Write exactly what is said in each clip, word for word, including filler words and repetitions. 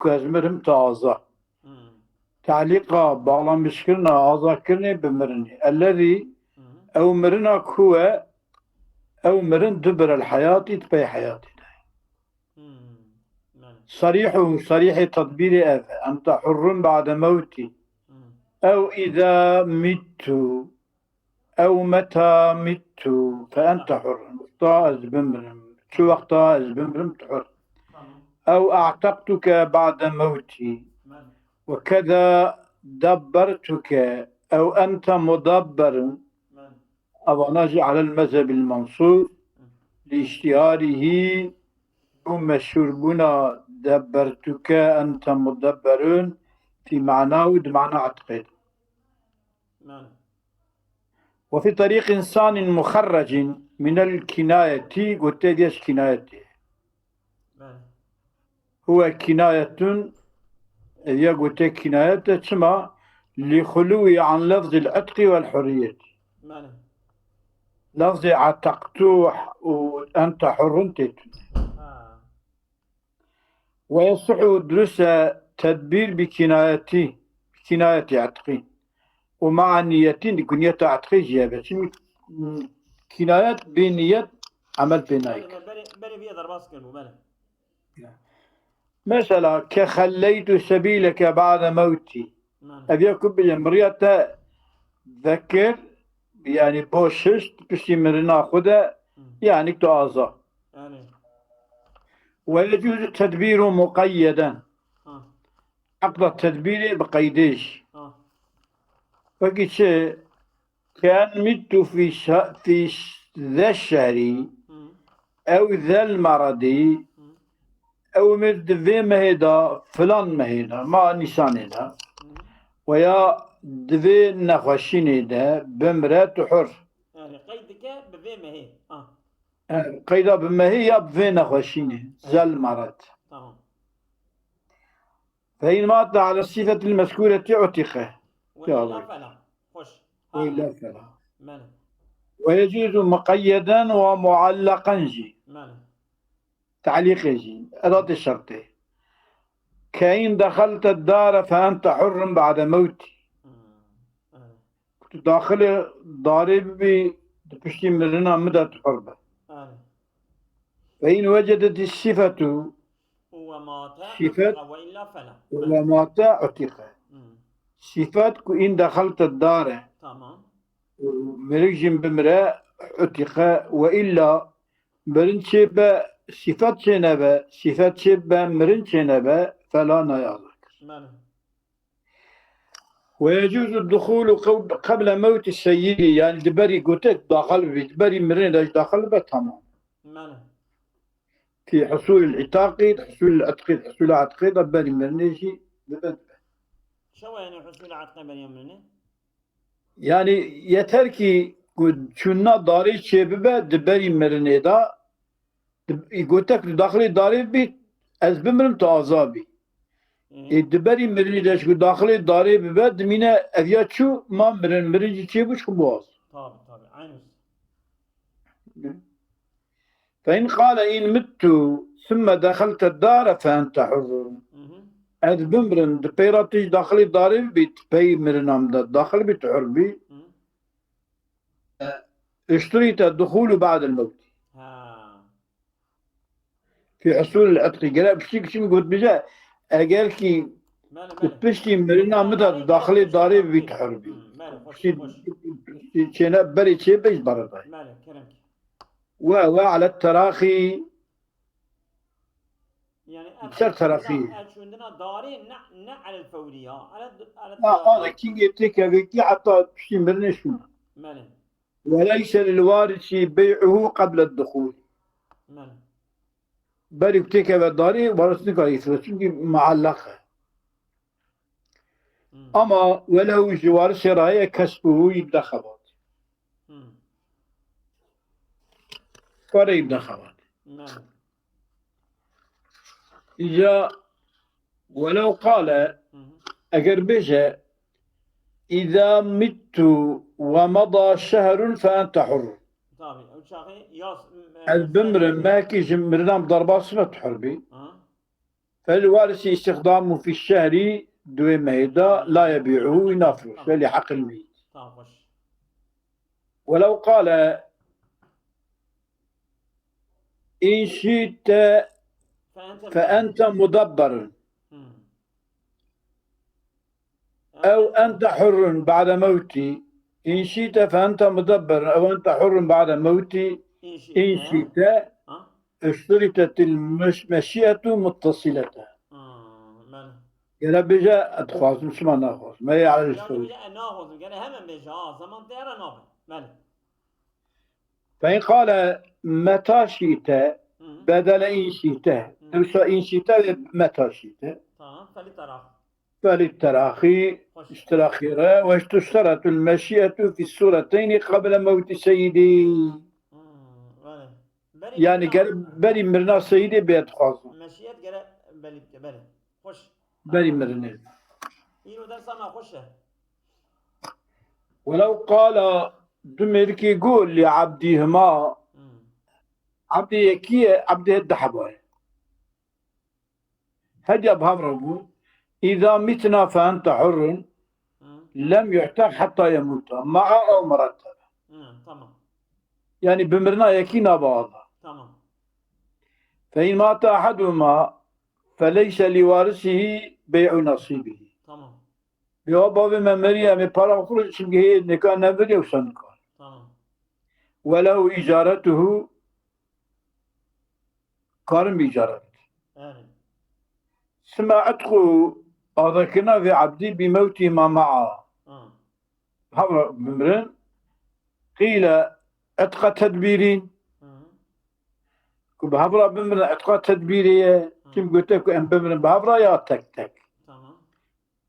ku ez mirim tu aza. Hmm. Te'lîqa, bağlamışkirina, azakirinê bi mirinê. Ellezî, Hmm. ew mirina ku e, ew mirin dubirel heyatî, di pey heyatî de. Hmm. Belê. Sarîhu, sarîhê tedbîrê ev e. Ente hurrun ba'de mewtî. Hmm. Ew îza mittu. Ew meta mittu fe ente hur. Wexta ez bimirim. Çi wexta ez bimirim, tu hur. Tamam. Ew a'teqtuke ba'de mewtî. Belê. Ve keza dabbertuke. Ew ente mudabberun. Belê. Evana jî alel mezhebil mensûr. Li îştiharihî bo meşhûrbûna dabbertuke ente mudabberun fî mana û di mana etqê de. Belê. Ve fî terîq insanin muxerrecin minel kinayetî, gote vêş kinayetê. Belê. Huwe kinayetun, ev ya gote kinayet e, çima? Li xuluwî an lefzil etqî wel hurriyetî. Belê. Lefzê eteqtu û ente hurrun tê tune. Ha. Ve yesihu, dirust e, tedbîr bi kinayetî, bi kinayetî etqî. Û ma'a niyetî, ku niyeta etqî jî hebe. Çimkî, m, kinayet bê niyet emel pê nayik. Belê, berê, berê vîye derbas kiribû, belê. Mesela, ke xelleytu sebîleke ba'de mewtî. Belê. Ev ya ku bêje, miriya te vekir, yani bo şişt, piştî mirina xwe de, Hmm. yani tu aza. Yani. Ve yecûzu tedbîru muqeyyeden. Ha. Eqda tedbîrê bi qeydê jî. Ha. Wekî çi? Ken mittu fî şe-, fî ş-, ze şehrî, Hmm. ew zel meredî, Hmm. ew mir di vê mehê de, filan mehê de, ma Nîsanê de, Hmm. weya di vê nexweşînê de bimre tu hur. Yani qeyd dike bi vê mehê. Ha. E, qeyda bi mehê ya bi vê nexweşînê, zel mered. Tamam. Fe in mate ale sifetil mezkûreti utiqe. Ve Ya illa Allah. fela. Hoş. Ve illa fela. Belê. Ve yecûzu muqeyyeden ve muallaqen jî. Belê. Te'lîqê jî. Edatê şertê. Ke in dexelte dare fe ente hurrun ba'de mewtî. Hmm. Belê. Tu daxilê darê bibî, di piştî mirina min de tu hur be. Belê. Ve in wecedetî sifetu. Ve mate Sifet. utiqa ve illa fela. Ve mate utiqe. Hmm. Sifet ku in dexelte dare. Tamam. Mirik jî bimire, utiqe ve illa mirin çêbe, sifet çênebe, sifet çêbe, mirin çênebe, fela nayê azad kir. Belê. Ve yecûzu duhûlu qew-, qeble mewtî seyyidî, yani di berî gotek daxil bibî, di berî mirinê de jî daxil be, tamam. Belê. Fî husûlil îtaqî, husûlil etqî, husûlê etqê de berî mirinê jî bibe, dibe. Çawa yani husûlê etqê beriya mirinê? Yani yeter ki ku çûna darê çê bibe, di berî mirinê de, di, gotek di daxilê darê bî, ez bimirim, tu aza bî. Hı. Ê, di berî mirinê de ji ku daxilê darê bibe, dimîne ev ya çû, ma mirin, mirin jî çêbû, ji xwe bû az. Tabii, tabii, aynı. Fe in qale in mittu, sümme dexelte dare fe ente hurrun. Hı hı. Ez bimrim, di pey re tu jî daxilê darê bibî, tu pey mirina min de daxil bî, tu hur bî. Hı. E, işturîte duxûlu ba'del mewtî. Ha. Fî husûlil etqî. Gere piştî kişî min got bije, eger kî Belê, tu belê. piştî mirina min de daxilê darê bibî, tu hur bî. Hı, belê, hoş, Piştî, hoş. piştî çêne berê çê bêj beredayê. Belê, kerem ki. Ve, ve alet teraxî. Yani, Ser teraxî. El çûndina darê ne, ne alel fewrî ya. Alel, alel Na, teraxî. Ana kîngê têkevê kî heta piştî mirinê şûn. Belê. Ve leyse lil warisi bey'uhu qeble duhûl. Belê. Berî ku têkeve darê, waris nikare îsre, çimkî muallaq e. Hmm. Ama welew ji warisê re heye kesbuhu yî bide xebat. Hmm. Karê yî bide xebat. Belê. Îca welew qale, Hı hı. eger bêje, "Îza mittu ve meda şehrun fe ente hurr." Tabii, ew çaxê yas, e, Ez bimrim, mehekî ji mirinan derbas be tu hur bî. Hı. فللوارث استخدامه في الشهر, duê mehê de, la yebi'uhu, wî nafroşe, li heqil meyît. Tamam, xweş. ولو قال إن شئت فأنت مدبر. Hmm. أو أنت حر بعد موتي. إن شئت فأنت مدبر أو أنت حر بعد موتي. إن شئت. إن شئت. Ha? اشترطت المش-, المشيئة متصلة. Hmm, belê. Gere bêje, ez dixwazim, çima naxwazim? Me yê Ya, elî bêje, ez naxwazim. Gere hemen bêje, ha, zaman te re nabe. Belê. فإن قال متى شئت Hmm. بدل إن شئت. Hmm. Dewsa إن شئت ve متى شئت. Tamam, felî teraxî. Felî teraxî, Xweş. Îştirakî re, وتشترط المشيئة في الصورتين قبل موت سيدي. Hmm, belê. Berî Yani mirina ger-, berî mirina seyîdê bê dixwazim. Meşiyet gere belî bike, belê. Xweş. Berî mirinê. Îro dersa me xweş e. ولو قال, du mêrikê got, لعبدهما. Hmm. Ebdê yekî ye, ebdê deh heba ye. Hediya bi hev re bû. إذا متنا فأنت حر Hmm. لم يعتق حتى يموت معا أو مرتبا. Hmm, tamam. Yani bi mirina yekî nabe azad. Tamam. فإن مات أحدهما فليس لوارثه بيع نصيبه. Tamam. Ya bavê me meriye, em ê para xwe, çimkî hê nika nemiriye, wisa nikar. Tamam. وله إجارته, karin bi îcaret. Yani. ثم عتق, azadkirina vê ebdî, بموتهما معا. Ha. Hev re bimirin. قيل عتق تدبير. Hı. Ku bi hev re bimirin, etqa tedbîrê ye. Hı. Kim gote ku em bimirin bi hev re ya tek tek. Tamam.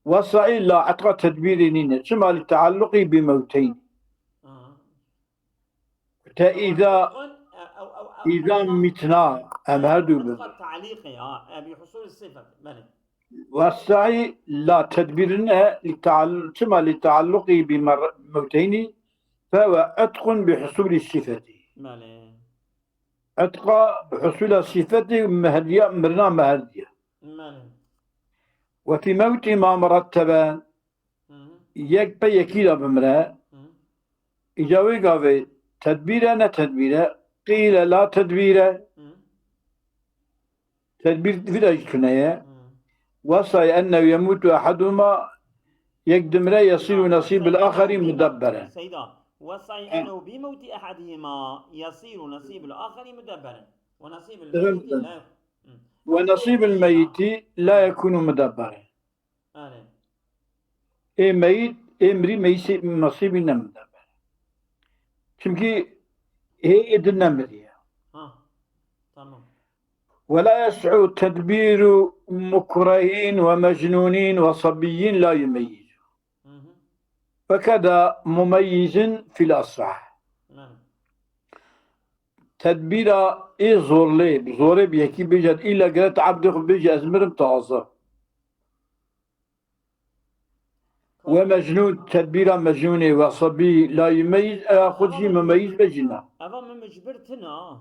Wesayî la etqa tedbîrê nîne. Çima li tealluqî bi mewteyn. Hı. Te îza, îza mitna, em her du bimirin. Etqa tealîqê, ha, e, bi husul sifet. Belê. Wesayî la tedbîrine li teal-, çima li tealluqî bi mer-, mewteynî, fe ve etqun bi husulî sifetî. Belê. Etqa bi husula sifetî mehdiya, mirina mehdiya. Belê. Ve fî mewtî ma meretteben, Hı hı. Yek pe yekî de bimire. Hı. Îca wê gavê tedbîr e, ne tedbîr e? Qîle la tedbîr e. Hı. Tedbîr vî de jî tune ye. Hı. Wesay ennehu yemutu eheduma, yek dimire, yesiru nesîbil axeri mudebberen. Seyda, wesay Hı. ennehu bi mewti ehedihima yesiru nesîbil axeri mudebberen. Ve nesîbil Evet. meyiti la Hı. Ve nesîbil meyiti la yekunu mudebberen. Erê. Ê meyît, ê mirî meyîsê, mesîbî neminde be. Çimkî hê ê din nemiriye. Ha, tamam. Ve la yes'u tedbîru mukrehîn ve mecnûnîn ve sabiyyîn la yumeyyizu. Hı hı. Ve keda mumeyyizin fil asah. Evet. Tedbîra ê zorlê, zorê bi yekî bêje, îlla gere tu ebdê xwe bêje, ez mirim taze. Ve mecnûn, tedbîra mecnûnê, ve sebî, la yumeyyiz, eya xwe jî mumeyyiz be jî na. Eva min micbir tine, ha?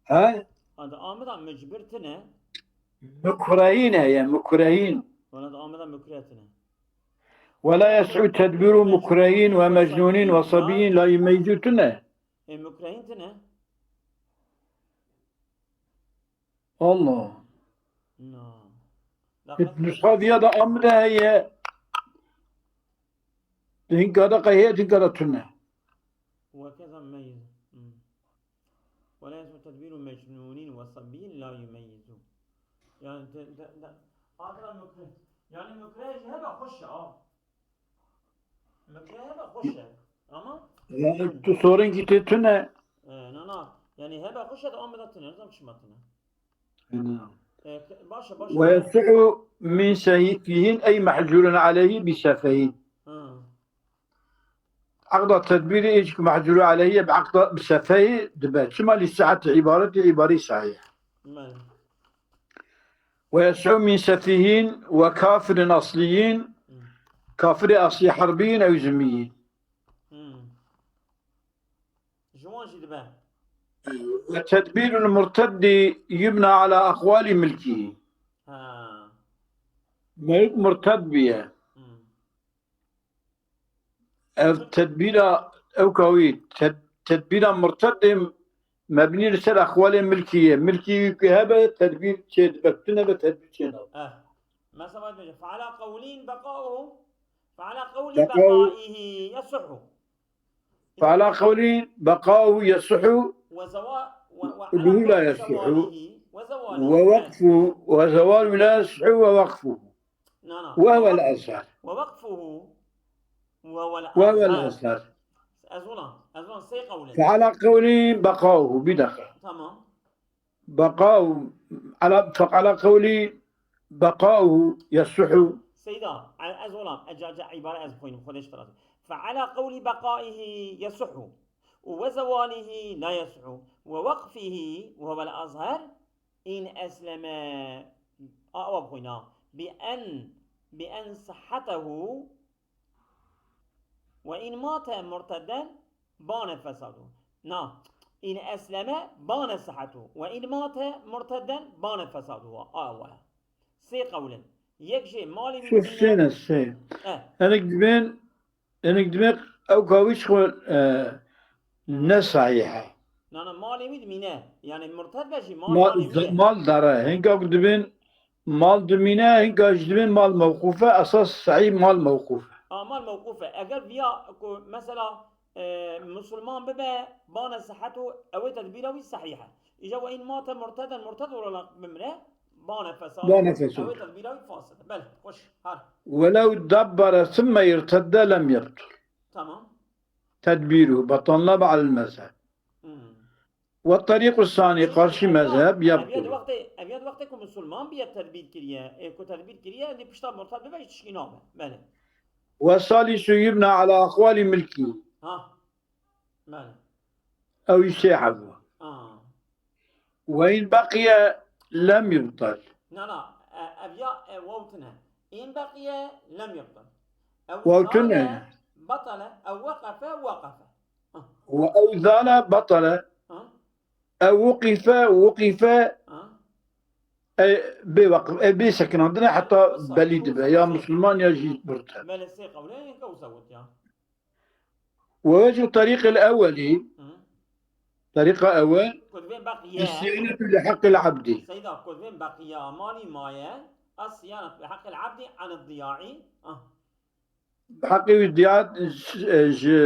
He? Anda amida micbir tine. Mukrehîn heye, mukrehîn. Wana da amida mukreh tine. Ve la yes'u tedbîru mukrehîn ve mecnûnîn ve sebîyîn la yumeyyizu tine. E, mukrehîn tine. Allah. Na. E, nusxa viya da amide heye. Hinka da qey heye, hinka da tune. Ve keza meyyiz. Hmm. Ve la yes'u tedbîru mecnûnîn ve sebîyîn la yumeyyizu. Yani te, te, te, hatta mukreh. Yani mukreh jî hebe xweş e, ha. Mukreh hebe xweş e. Ama Yani tu sorin ki te tune. E, na, na. Yani hebe xweş e de amida tune. Nizam çima tune. Hı. E, ke-, baş e, baş e. Ve yes'u min sefîhin ey mehcûrun aleyhi bi sefehin. Hı. Eqda tedbîrê ê jî ku mehcûrû aleyhî ye, bi eqda, bi sefehî dibe. Çima lî siheti îbaretê, îbarî sahî ye. Belê. Ve yes'u min sefîhîn ve kafirin asliyîn, Hmm. Kafirê aslî herbiyîn ew zimmiyîn. Hmm. Ji wan jî dibe. وتدبير المرتد يبنى على أقوال ملكه. Ha. Meyit murted biye. Hmm. Ev tedbîra, ew ka wî, ted-, tedbîra murtedê mebnî li ser axwalê milkî ye. Milkî wî ku hebe, tedbîr çê dibe, ku tune be, tedbîr çê nabe. Eh. Mesela bêje, فعلى قولين بقاؤه، فعلى قول بقاؤه. بقائه يصح. فعلى قولين بقاؤه يصح. وزوا-، و-، وعلى قول لا يصح. زواله، وزواله. ووقفه، وزواله لا يصح ووقفه. Na, na. وهو الأظهر. ووقفه. وهو الأظهر. وهو الأظهر. Ez ona, ez ona sê qewlin. فعلى قولي بقاؤه، bir dakika. Tamam. بقاؤه، على، فعلى قولي بقاؤه يصح. Seyda, e-, ez olam, e, ca, ca, îbare ez bixwînim, Xwedê ji te razî. فعلى قول بقائه يصح، وزواله لا يصح، ووقفه وهو الأظهر، إن أسلم، a, ewa bixwîna. بأن، بأن صحته، وإن مات مرتدا بان فساده. Na. إن أسلم بان صحته، وإن مات مرتدا بان فساده. A, ewa ye. Sê qewlin. Yek jê malê wî Şuf dimîne. Sê ne, sê. Eh. Hinek dibên Hinek dibê ew ka wî ji xwe, e, ne sahîh e. Na, na, malê wî dimîne. Yani murted be jî mal, Ma-, malê wî ye. Mal dare. Hinka ku dibên mal dimîne, hinka jî dibên mal mewqûf e. Esas sahîh mal mewqûf e. A, mal mewqûf e. Eger viya ku mesela, e, musulman bibe, bane sihet û ew ê tedbîra wî sahîh e. Îja ve in mate murteden, murted olarak bimre, bane fesad. Bane fesad. Ew ê tedbîra wî fasid. Belê, xweş, her. Welew dabbere sümme irtedde lem yebtul. Tamam. Tedbîru, betalna be alel mezheb. Hmm. Ve tariqu sani, karşı mezheb, yebtul. Ev ya di wextê, ev ya di wextê ku musulman biye tedbîr kiriye, ê ku tedbîr kiriye, êdî pişta murted bibe, hiç tişkî nabe. Belê. Ve salisu yubna ala aqwali milki. Ha. Belê. Ew îşê hebû. Ha. Ve in beqiye lem yubtal. Na, na, e, ev ya, e, waw tune. In beqiye lem yubtal. Ew zale, batale, ew weqefe, weqefe. Ha. Ve ew zale, batale. Ha. Ew wuqife, wuqife. Ha. E, bê weqf, e, bê sekinandine heta belî dibe. Ya musulman ya jî murted. Belê sê qewlê, hinka wisa got ya. Ve wecû tariqil ewwelî, Hı. Tariqa ewwel, Ku divê beqiye. Îstî'netu li heqqil abdî. Seyda, ku divê beqiye, malî maye, as-siyanet li heqqil abdî an diya'i. Ah. Heqê wî diya, e, ji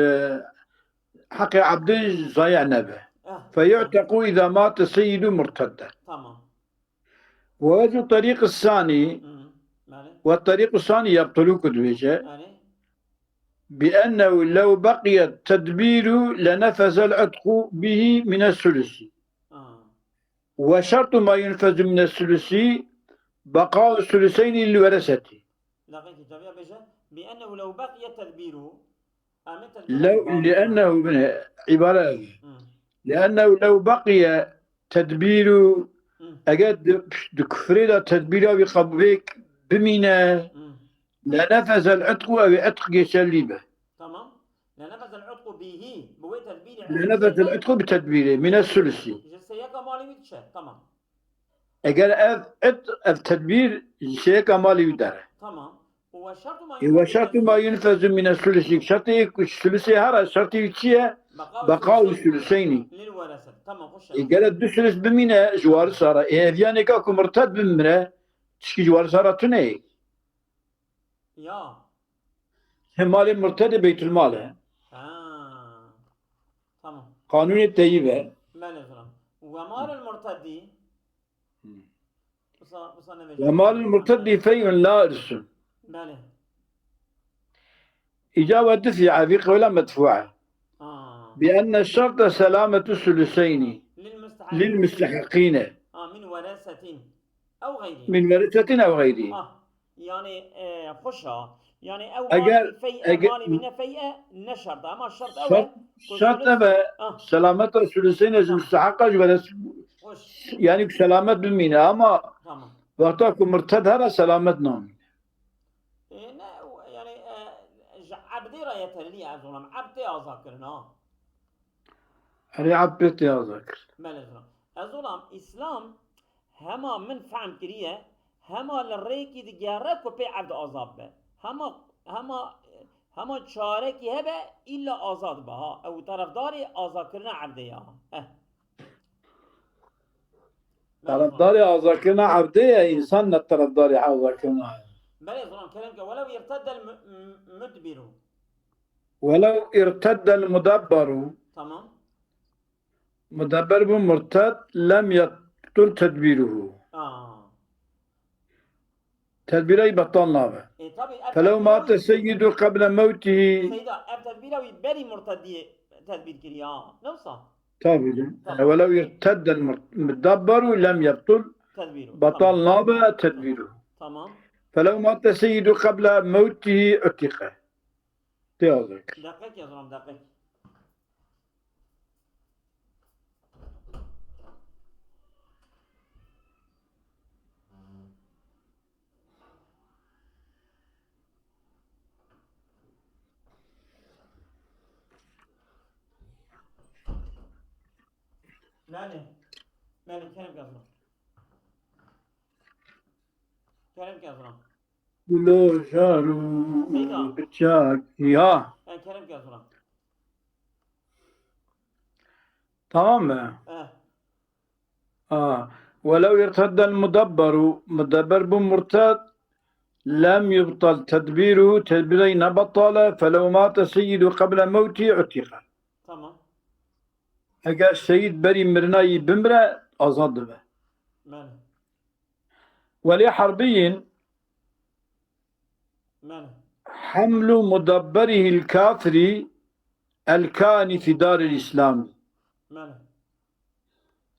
heqê abdê zaya nebe. Ah. Fe yu'tequ îza mate seyyidu murtedden. Tamam. Ve wecû tariqi sani, Hı. Belê. Ve tariqu sani yebtulu ku dibêje, Belê. Bi ennehu lew beqiye tedbîru lenefezel itqu bihi mine sulusi. Ha. Ve şertu ma yunfezu mine sulusi beqa'u suluseyni lil wereseti. Laqekî tabiya bêje, bi ennehu lew beqiye tedbîru, Lew, li ennehu, bine, îbare ev e. Hı. Li ennehu lew beqiye tedbîru, Hı. Eger di, di kufrê de tedbîra wî qebûlêk bimîne, Hı. Lenefezel itqu, ew ê itq geçerlî be. Tamam. Lenefezel itqu bihi, bi wê tedbîrê. Lenefezel itqu bi tedbîrê, mine sulusi. Ji sêyeka malê wî diçe. Tamam. Eger ev it, ev tedbîr ji sêyeka malê wî dere. Tamam. Û ve şertu ma Ê, ve şertu ma yunfezu mine sulusî. Şertê ku sulusê here, şertê wî çi ye? Beqa û suluseyni. Lil werese. Tamam, xweş e. Ê, gere du sulus bimîne ji warisa re. Ê, ev yanêka ku mirted bimire, tişkî ji warisa re tune ye. Ya. He, malê murtedê beytulmal e. Ha. Tamam. Qanûnê teyîb e. Belê, zilam. Ve malul murtedî. Hı. Wisa, wisa nevêje. Ve malul murtedî fey'un la irsun. Belê. Îca ve difî evî qewla medfû e. Ha. Bi enne şerte selametu suluseyni. Lil mustehiqîne. Lil mustehiqîne. Ha, min weresetin. Ew xeyrî. Min weresetin ew xeyrî. Ah, yani, e, xweş a. Yani ew Eger, malî fey, eger malî mîne fey e, ne şert e. Ama şert ew e. Şert, şert ev e. Ah. Selamet e, suluseyne ji musteheqa ji weres-, Xweş. Yani ku selamet bimîne ama Tamam. Wexta ku mirted here selamet namîne. E, ne, yani, e, ji ebdê re yeterlî ez olam. Ebd tê aza kirin ha. Erê, ebd pê tê azad kir. Belê, zilam. Ez olam, Îslam hema min fehm kiriye, hema li rêkî digere ku pê ebd azad be. Hema, hema, hema çarekî hebe îlla azad be ha. Ew terefdarê azadkirina ebdê ya. Eh. Terefdarê azadkirina ebdê ye, însan ne terefdarê azadkirina. Belê, zilam, kerem ke, welew irteddel mu-, mu-, mudbiru. Welew irteddel mudabberu. Tamam. Mudabber bû murted, lem yebtul tedbîruhu. Aa. Tedbîra wî betal nabe. E, tabii, ev Felew tedbîra mate wî- seyyidu qeble mewtihî. Seyda, ev tedbîra wî berî murtediyê tedbîr kiriye ha. Ne wisa? Tabii. Tamam. Welew irteddel mur-, mudabberu lem yebtul Tedbîru. betal Tamam. nabe tedbîru. Tamam. Felew mate seyyidu qeble mewtihî utîqe. Tê azad kir. Deqek ya, zilam, deqek. Belê. Belê, kerem ke, zilam. Kerem ke, zilam. Gulo jar û Seyda. Biçak ya. E, kerem ke, zilam. Tamam mı? Eh. Aa. Welew irteddel mudabberu, mudabber bû murted, lem yubtal tedbîru, tedbîrê ne betale, felew mate seyyidu qeble mewtî utîqe. Tamam. Eger seyid berî mirina yî bimire, azad dibe. Belê. Welê herbiyîn Belê. hemlu mudabberihil kafirî el kani fî daril îslamî. Belê.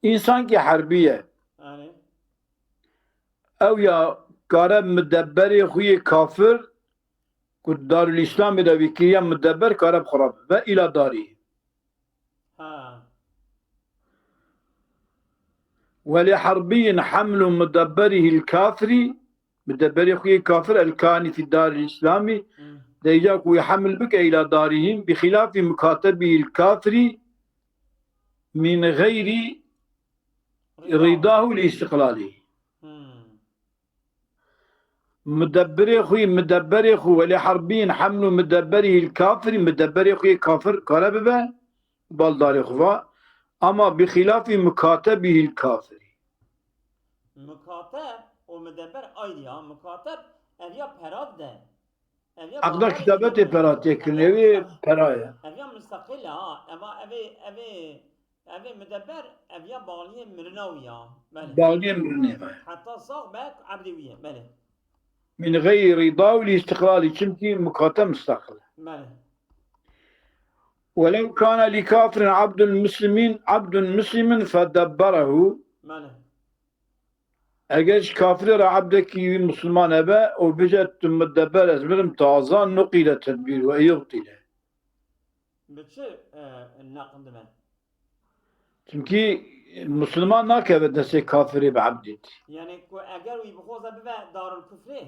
Însankî herbî ye. Yani. Ew ya kare mudebberê xwe yê kafir ku Darul Îslamê de wî kiriye mudebber kare bi xwe re bibe îla darî. Ha. Welê herbiyîn hemlu mudebberihil kafirî, mudebberê xwe yê kafir el kanî fî daril îslamî, Hmm. deyca ku wî hemil bike îla darîhîn, bi xilafî mukatebihil kafirî min xeyrî rîdahu li îstiqlalî. Hmm. Mudebbirê xwe, mudebberê xwe, welê herbiyîn hemlu mudebberihil kafirî, mudebberê xwe yê kafir kare bibe, baldarê xwe va, ama bi xilafî mukatebihil kafirî. Mukateb û mudebber ayrı ya. Mukateb ev ya pera de. Ev ya Aqda baldarê kitabetê dide. pera tê kirin, Ev ya ew ê mustaq-, pera ye. Ev ya mustaqil ha. Eva ev ê, ev ê, ev ê mudebber, ev ya baliyê mirina wî ya. Belê. Baliyê mirinê ve. Heta sax be, ebdê wî ye. Belê. Min xeyri rîda û lî îstiqlalî, çimkî mukateb mustaqil e. Belê. Welew kana li kafirin abdun muslimin, abdun muslimin fedebberehu. Belê. Eger ji kafirê re ebdekî wî musulman hebe û bije tu mudebber ez mirim taza, nuqîle tedbîr we yubtîle. Bi çi, e, neqin dibe? Çimkî musulman nakeve destê kafirê bi ebdî. Yani ku eger wî bixwaze bibe darul kufrê?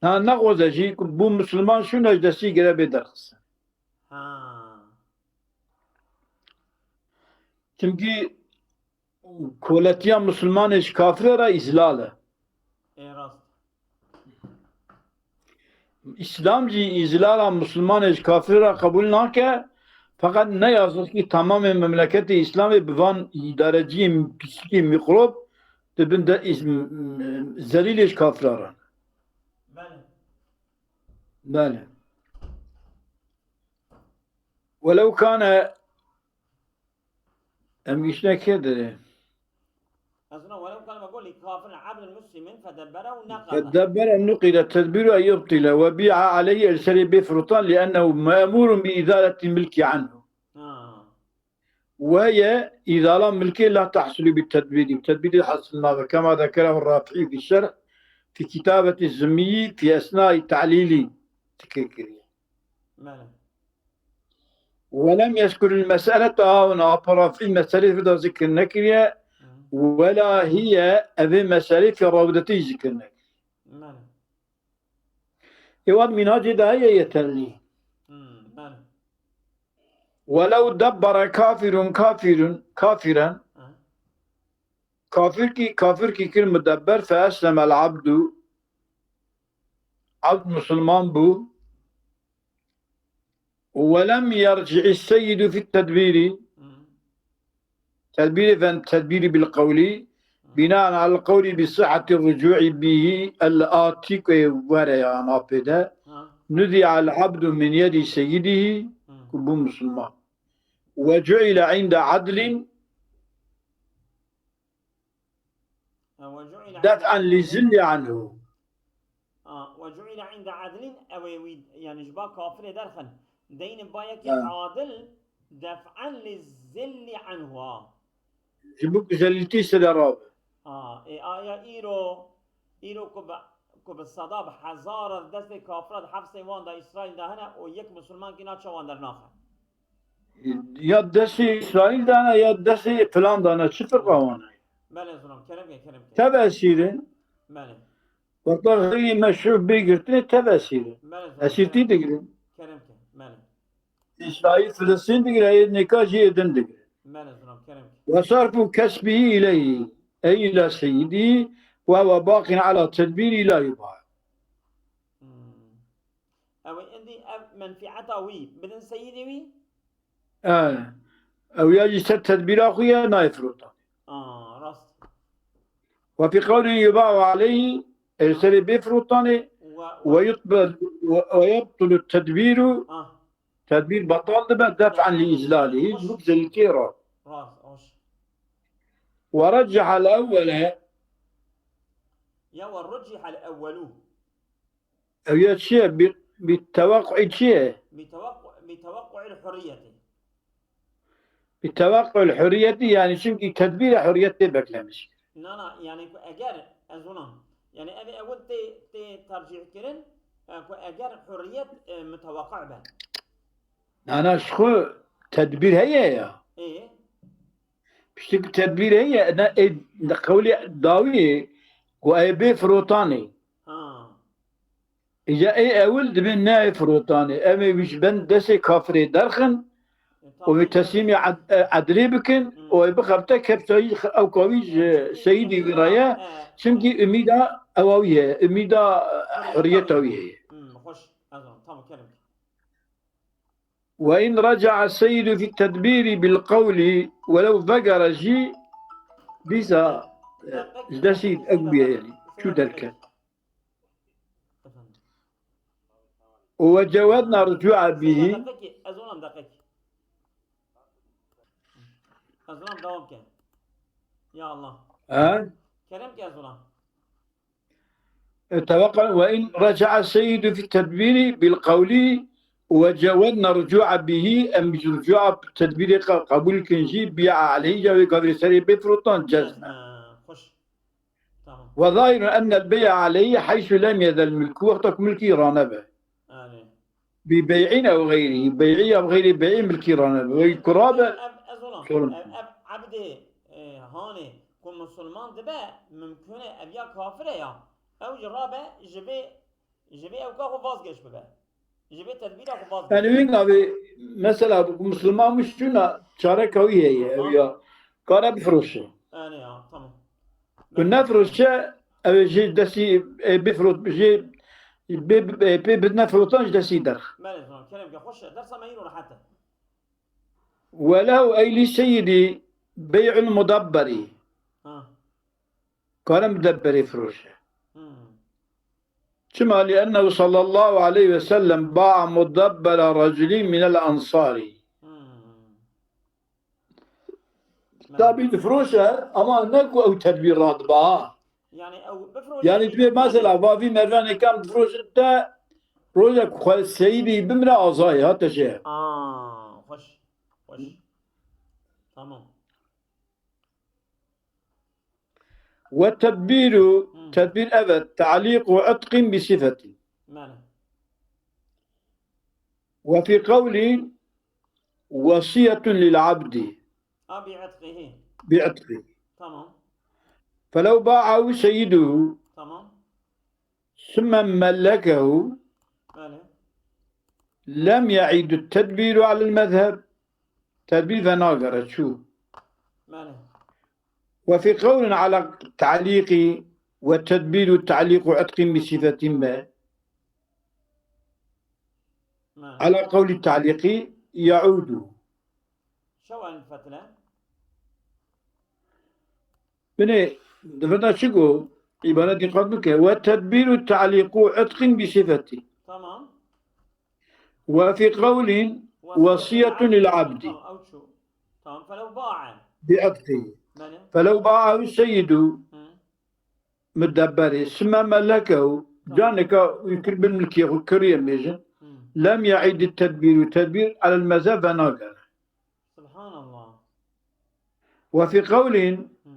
Na, nexwaze jî ku bû musulman şûne ji destî gire bê derxistin. Ha. Çimkî koletiya musulmanê ji kafirê re îzlal e. Ê rast. Îslam jî îzlala musulmanê ji kafirê re qebûl nake, feqet ne yazık ki tamamê memleketê Îslamê bi van îdareciyên pisîkê mîqrob di bin de îz-, zelîlê ji kafira re. Belê. Belê. Welew kane, em gişne kê derê? Ez na welew kane me got, li kafirin abdun muslimin fedebberehu neqada. Fedebbere nuqile tedbîru en yubtile ve bi'a aleyhi, el serê bê firotan, li ennehu memurun bi izaleti milki anhu. Ha. Ve ye izala milkê la tahsulu bi tedbîrî. Tedbîrî hasil nabe. Kema zekerehu Rafi'î fi şerh, fi kitabeti Zimmiyi, fi esnai ta'lîlî. Zikir kiriye. Belê. Ve lem yezkuril meselete hauna, apa Rafi'î meselê fi da zikir nekiriye. Hı. Ve la hiye, evê meselê fi rawdetî zikir nekiriye. Belê. Ê wan mînacê de heye yeterlî. Hmm, belê. ولو دبر كافر كافر كافرا. Ha. Kafirkî, kafirkî kir mudebber, فأسلم العبد. Abd Musulman bû. ولم يرجع السيد في التدبير. Hmm. Tedbîrê ven, tedbîrî بالقول. بناء على القول بصحة الرجوع به الآتي, ku ê were ya napê de. Ha. نزع العبد من يد سيده, Hmm. ku bû Musulman. وجعل عند عدل Ha, وجعل دفعا للذل عنه. Ha, وجعل عند عدل, ew ê wî, yani ji ba kafirê derxin. Deynin ba yekê Ha. adil, دفعا للذل عنه, ha. Ji bo ku zelîtî side rabe. Ha, ê, aya îro, îro ku bi, ku bi seda, bi hezara destê kafira di hefsê wan de, Îsraîl de hene, û yek Musulman kî naçe wan dernaxe. Ya destê Îsraîl dane ya destê filan dane, çi firqa wan e? Belê, zilam, kerem ke, kerem ke. Tev esîr in. Belê. Wexta xeyrî meşrûf bê girtinê tev esîr in. Belê, zilam, Esîrtî kerem. digirin. Kerem ke, belê. Îsraîl Filistîn digire, ê nêka jî ê din digire. Belê, zilam, kerem ke. وصرف كسبه إليه, أي إلى سيده, وهو باق على تدبيره لا يباع. Hmm. Ew ê indî ev menfieta wî bidin seyidê wî? E, ew ya jî ser tedbîra xwe ye, nayê firotan. Aa, rast. وفي قول يباع عليه, ê serê bê firotanê, Wa, wa, ويبطل, و-, ويبطل التدبير, ah, tedbîr betal dibe, دفعا لإذلاله, ji bo zelîtiyê re. Rast, hoş. ورجح الأول. Ya ورجح الأول. Ew ya çi ye? Bi, bi tewaqquî çi ye? بتوقع، بتوقع الحرية. Bi tewaqqu'il hurriyetî, yani çünkü tedbîra hurriyet tê beklemiş. Na, na, yani ku eger, ez ona, yani ev ewil tê, tê tercih kirin, e, ku eger hurriyet, e, mutewaqi be. Na, na, ji xwe tedbîr heye ya. Ê? Piştî ku tedbîr heye, ne, ê, ne qewlê dawiyê, ku ê bê firotanê. Ha. Îca ê ewil dibê neyê firotanê. Em ê wî ji ben destê kafirê derxin û wî teslîmê ed-, e, edlê bikin û ê bixebite kepsa wî, ew ka wî ji seyîdî wî re ye. Çimkî umîda ewa wî heye, umîda, e, hurriyeta wî heye. Hmm, xweş. Ez tamam, kerem. وإن رجع السيد في التدبير بالقول ولو vegere jî dîsa, e, ji destî ew bûye, yani, çû derket. Efendim. وجوزنا الرجوع به. Deqekî, ez olam deqekî. Ez olam devam ke. Ya Allah. Ha? Kerem ke ez olam. Tewekka, وإن رجع السيد في التدبير بالقول وجوزنا الرجوع به, em ji rucu'a tedbîrê qe-, qebûl kin jî, بيع عليه, ca wê gavê serê bê firotan, cezme. Ha, xweş. Tamam. وظاهر أن البيع عليه حيث لم يزل ملكه, wexta ku milkî ranebe. Anê. ببيع أو غيره, bey'î ya bi xeyrê bey'î milkî ranebe. Wê ku rabe, Ev, ez olam. Sorun. Ev, ev ebdê, e, hanê ku musulman dibe, mimkûn e ev ya kafir e ya. Ew jî rabe ji vê, ji vê ewka xwe vazgeç bibe. Ji vê tedbîra xwe vazgeç. Yani wî navê, mesela, bu musulman miş çûna çareka wî heye, ew ya. Kare bifiroşe. Anê ya, tamam. Ku nefiroşe, ew ê jê destî, ê, bifirot-, jê bê, bê, pê bidine firotan ji destî derx. Belê, tamam. Kerem ke xweş e. Dersa me îro rehet e. وله أي لسيدي بيع المدبر. Ha. Kare mudebberê firoşe. Hmm. Çima? لأنه صلى الله عليه وسلم باع مدبر رجل من الأنصار. Hmm. Tabî difiroşe, ama ne ku ew tedbîr radibe ha. Yani ew bifiroşe. Yani dibê mesela vavî mervanê kam difiroşe te, rojek xwe seyîdî bimre azayê, ha te jê. Aa, xweş. Xweş. Tamam. والتدبير, Hmm. tedbîr evet, تعليق عتق بصفة. Belê. وفي قول وصية للعبد. Ha, بعتقه. بعتقه. Tamam. فلو باعه سيده Tamam. ثم ملكه Belê. لم يعد التدبير على المذهب. Tedbîr venagere, çû. Belê. وفي قول على تعليق وتدبير تعليق عتق بصفة ما. Belê. على قول التعليق يعود. Şew elfetile. Binê, di vir de çi got? Îbare dîqat bike. وتدبير تعليق عتق بصفة. Tamam. وفي قول وصية للعبد Tamam, ew çû. Tamam, felew ba'a. بعتقه. Belê. فلو باعه السيد Hı. مدبره ثم ملكه. Canika wî kir bil milkê xwe, kirî em bêjin. Hı. لم يعد التدبير. Tedbîr alel mezheb venagere. Subhanallah. وفي قول Hı.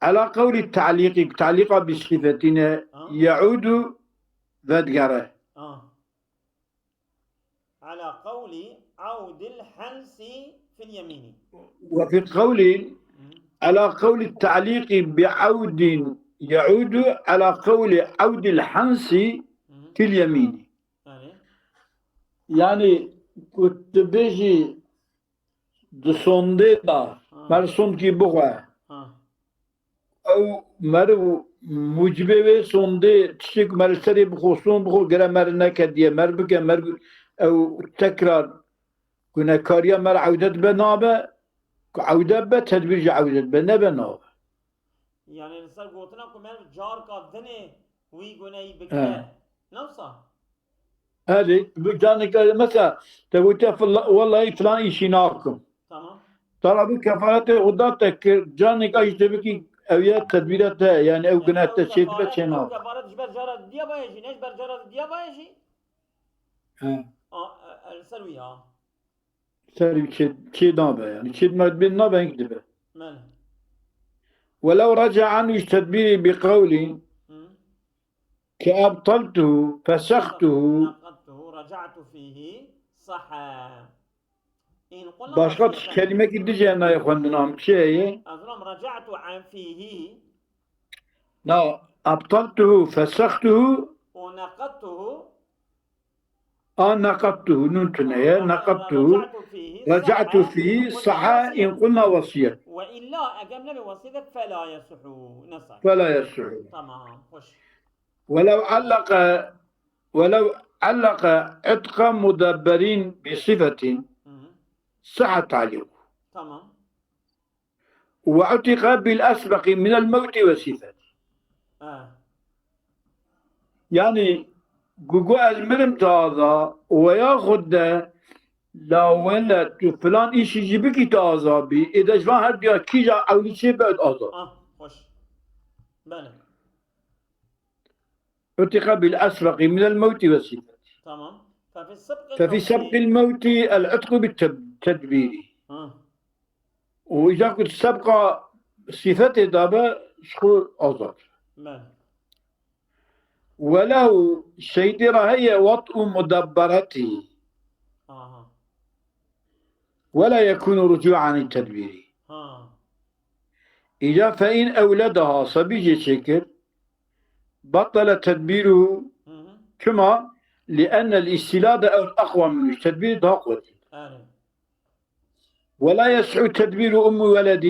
على قول التعليق, talîqa bi sifetî ne, Ha. يعود, vedigere. Ah. على قول عود الحنس في اليمين. وفي قول Hı. على قول التعليق بعود يعود على قول عود الحنس Hı. في اليمين. Belê. Yani ku tu bêjî di sondê de, Ha. mer sondkî bixwe. Ha. Ew meriv mucibê wê sondê, tiştê ku mer li serê bixwe, sond bixwe, gere mer nekediye, mer bike, mer ew tekrar gunekariya mer ewde dibe nabe, ku ewde be, tedbîr jî ewde dibe, nebe nabe. Yani li ser gotina ku meriv carka dinê wî guneyî bike. He. Ne wisa? Erê, bi canika, mesela, te gotiye, "Fila-, wellahî filan îşî nakim." Tamam. Tara bi kefaretê xwe da te kir, canika jî te bikî, ew ye tedbîra te, yani ew gune te çê dibe, çê nabe. Kefaret ji ber cara didiya baye jî, ne ji ber cara didiya baye jî. He. A, e, e, li ser wî ya. Ser wî çê, çê nabe, yani çê dibe, nabe, hing dibe. Belê. ولو رجع عنه التدبير بقول Hı. كأبطلته فسخته. نقضته رجعت فيه صح. إن قلنا Başka وصية. kelimekî dije nayê xwendin am çi heye? Ez dilam رجعت عن فيه. Na, أبطلته فسخته. ونقضته. A, نقضته, nun tune ye, نقضته. رجعت فيه رجعت صح. فيه إن قلنا صح إن وصية. قلنا وصية. وإلا, eger nebe wesiyet, فلا يصح. Ne sahih. فلا يصح. Tamam, hoş. ولو علق، ولو علق عتق مدبر بصفة Hı hı. صح تعليقه. Tamam. وعتق بالأسبق من الموت وصفته. Ha. Yani, gugu ez mirim taza, veya xud de, la wele tu filan îşî jî bikî taza bî, ê de ji van her diya kîja ewlî çê be aza. Ah, hoş. Belê. عتق بالأسبق من الموت وصفته. Tamam. ففي سبق ففي سبق الموت العتق بالتدبير. Ha. Û îca ku sebqa sîfetê dabe, ji xwe azad. Belê. وله, seydê re heye, وطء مدبرته. Aha. ولا يكون رجوعا عن التدبير. Ha. Îca فإن أولدها, sebî jê çêkir, بطل تدبيره. Hı hı. Çima? لأن الاستلاد أقوى منه. Tedbîrê daha quwetli. Erê. ولا يصح تدبير أم ولد.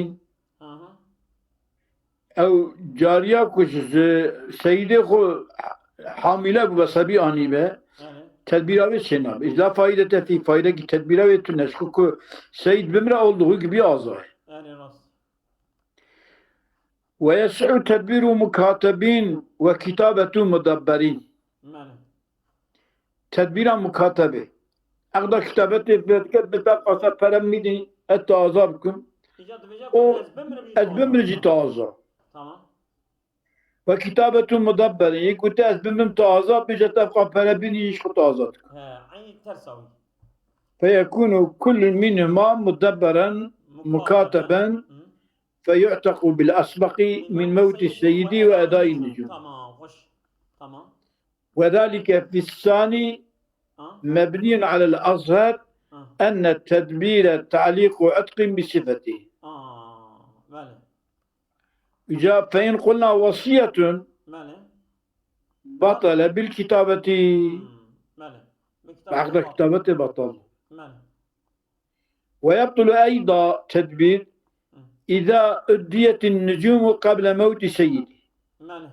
Aha. Ew cariya ku ji seyidê xwe hamîle bûbe, sebî anîbe, Erê. tedbîra wê çênabe. إذ لا فائدة في, faydekî tedbîra wê tune. Ji xwe ku seyid bimre, oldixwe ki bî azad. Erê, rast. ويصح تدبير مكاتب وكتابة مدبر. Belê. Tedbîra mukatebê. Eqda kitabetê vediket, bi te qasa pere min dî, ez te azad bikim. Îca dibêje O, ez bimrim jî ez tu bimrim azad. Jî tu azad. Tamam. وكتابة مدبر. Yê ku te ez bimrim tu azad, bêje te ev qas pere bînî, ji xwe tu azad. He, eynî tersa wî. فيكون كل منهما مدبرا مكاتبا Hı. فيعتق بالأسبق من موت السيد وأداء النجوم. Tamam, hoş. Tamam. وذلك في الثاني Ha? مبني على الأظهر Ha. أن التدبير تعليق عتق بصفته. Ha. Belê. Îca فإن قلنا وصية Belê. بطل بالكتابة. Hmm. Belê. Bi Bi eqda kitabetê kitabetê betal. Belê. ويبطل أيضا تدبير إذا أديت النجوم قبل موت سيدي. Belê.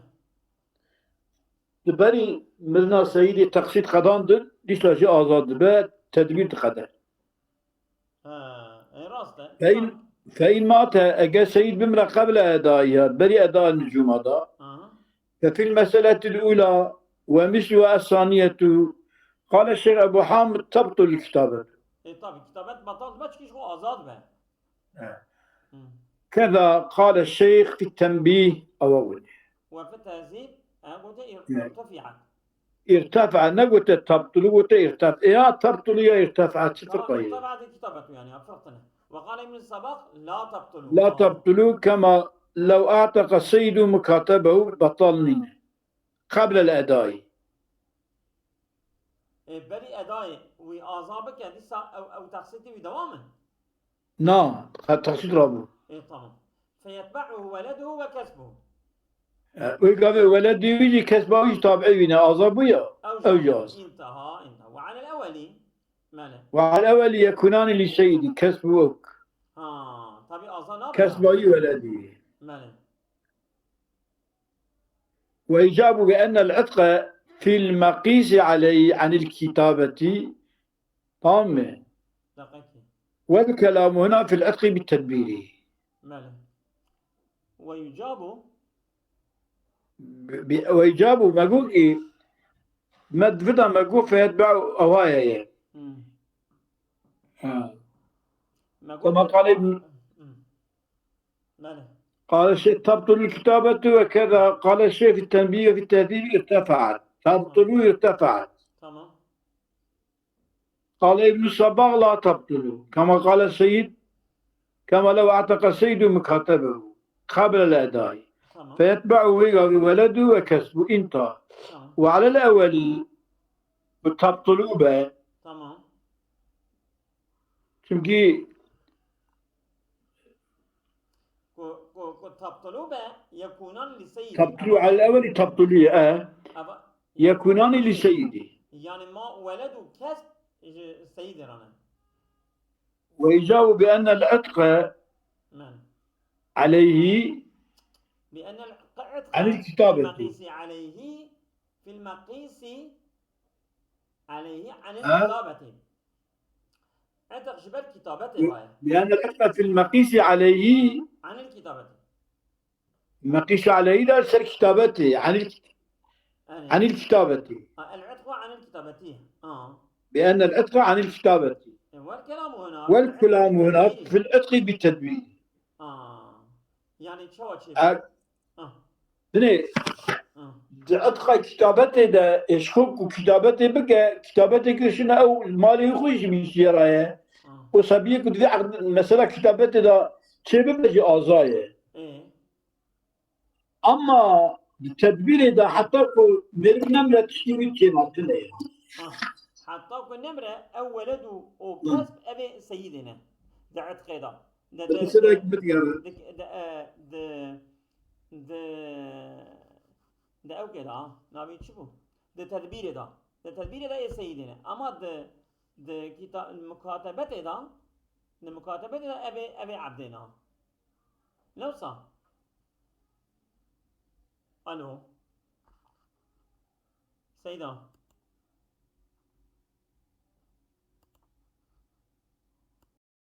Di berî mirina Seyîdê teqsîd qedandin, dîsa jî azad dibe, tedbîr diqede. Ha, e, rast e. فإن، فإن مات, eger Seyîd bimre قبل أدائها, berî eda nicûma da, Aha. ففي المسألة الأولى ومثلها الثانية قال الشيخ أبو حامد تبطل الكتابة. E, tabi, kitabet betal dibe, çünkü o azad be. Evet. Hı. كذا قال الشيخ في التنبيه أو أول. Ve fi tehzib, e, gote ir-, Evet. irtifiat. ارتفع, ne gote تبطل, gote ارتفع. Ya تبطل ya ارتفع, çi Tamam, ferqi ye? Irtifiat kitabetu yani, ya, firqine. Ve kale İbn Sabah, la tebtulu. لا تبطل كما لو أعتق السيد مكاتبه, betal nîne. قبل الأداء. E, berî edayê wî aza bike, dîsa ew, ew teqsîtê wî dewam in? Na, qe-, teqsît rabû. E, tamam. Feyetbe'uhu weleduhu ve kesbuhu. E, wê gavê weledî wî jî kesba wî jî tabi'ê wî ne, aza bû ya. Ew Ew jî jî az. İnteha, inteha. Ve alel eveli. Mele. Ve alel eveli yekunani li seyidi, kesbu wek. Ha, tabi aza nabe. Kesba wî weledî. Mele. ويجاب بأن العتق في المقيس عليه عن الكتابة. Tamam mı? Deqekî. والكلام هنا في العتق بالتدبير. Belê. Ve yucabu. Bi-, bi-, ve yucabu, me got ki, me divida me got feyetbe'u ewaye ye. Hmm. Ha. Me got Kema ki qale Hı. Belê. قال الشيخ تبطل الكتابة وكذا قال الشيخ في التنبيه وفي التهذيب ارتفعت. تبطل ارتفعت. Tamam. قال ابن الصباغ لا تبطل كما قال السيد، كما لو أعتق السيد مكاتبه قبل الأداء Tamam. فيتبعه ولده وكسبه انتهى. Tamam. وعلى الأول bu tebtulu be. Tamam. Çünkü Ku, ku, ku tebtulu be, yekunan li seyidi. Tebtulu alel eveli tebtulu, e. Eva, Yekunani li seyidi. Yani ma weledu kesb ji seyidi rane. Ve icabu bi ennel itqe Men. aleyhi Bi ennel itqe anil kitabeti. Fil meqisi aleyhi, fil meqisi aleyhi anil Ha? kitabeti. Etiq ji ber kitabetê ve ye. Bi ennel itqe fil meqisi aleyhi. Anil kitabeti. Meqisi aleyhi de ser kitabetê. Anil, Anil. anil kitabeti. Ha, el itqu anil kitabeti. Ha. Bi ennel itqe anil kitabeti. E, vel kelamu huna. Vel kelamu huna fil itqi bi tedbir. Ha. Yani çawa çê. Er, Ah. Dinê, Ah. di itqa kitabetê de, êşxo ku kitabetê bike, kitabetê kirişine ew malê xwe jî mîşiye raye. Ah. O sebiyê ku divê eqd-, mesela kitabetê de çê bibe jî aza ye. Ê. Ama di tedbîrê de heta ku meriv nemre tiştî wî kêmatine ye. Ah. Heta ku nemre ew weled û o Hı. kesb evê seyîdê ne. Di itqê de. Di, di, Mesela di, bidigere. di, di, e, di, di, di ew kê de, ha? Navê çi bû? Di tedbîrê de. Di tedbîrê de ê seyîdê ne. Ama di, di kita-, mukatebetê de, di mukatebetê de evê, evê ebdê ne. Lewsa. Alo. Seyda.